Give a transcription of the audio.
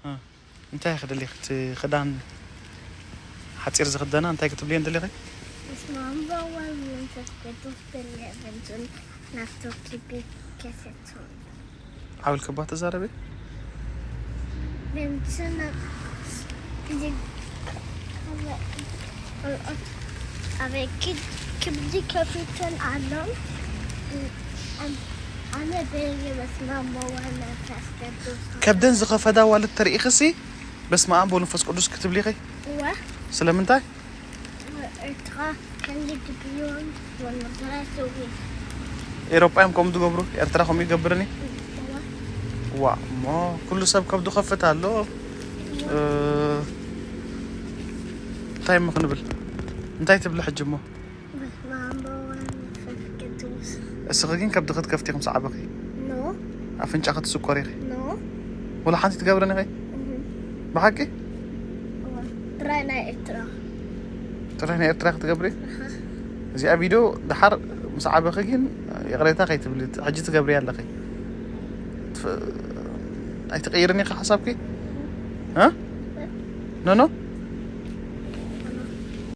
እንታይ ክደሊኽ? እቲ ክዳን ሓፂር ዝኽደና እንታይ ክትብልየን ደሊኺ? በስመ አብ ወወልድ ወመንፈስ ቅዱስ በል። በንቱን ናፍቶኪ ቤት ከሰቱን ሓውል ክባ ተዛረበ። በንቱን አበኪ ክብዲ ከፊተን ኣሎም። ኣነ በየ በስመ አብ ወወልድ ወመንፈስ ቅዱስ ከብደን ዝኸፈዳ ዋልድ ተርኢኽሲ በስመ አብ ወመንፈስ ቅዱስ ክትብሊኺ። እወ ስለምንታይ? ኤርትራ ከንዲ ድብዮን ወንብረትዊ ኤሮጳ እዮም ከምኡ ዝገብሩ። ኤርትራ ከምኡ ይገብርኒ። እወ ዋ እሞ ኩሉ ሰብ ከብዱ ከፍት ኣሎ። እ፣ እንታይ እሞ ክንብል? እንታይ ትብሊ ሕጂ እሞ? በስመ አብ ወወልድ ወመንፈስ ቅዱስ እስኺ ግን ከብዲ ክትከፍቲ ኢኹም ሰዓበኺ። ኖ ኣፍንጫ ክትስቆሪ ኢኺ። ኖ ወላ ሓንቲ ትገብርኒ ኢኺ። ብሓቂ እወ ጥራይ ናይ ኤርትራ ጥራሕ ናይ ኤርትራ ክትገብሪ። እዚኣ ቪድዮ ድሓር ምስ ዓበኺ ግን ይቕሬታ ከይትብሊ፣ ሕጂ ትገብሪ ኣለኺ። ትፍ-፣ ኣይትቕይርን ኢኺ ሓሳብኪ? እ? ኖ ኖ፣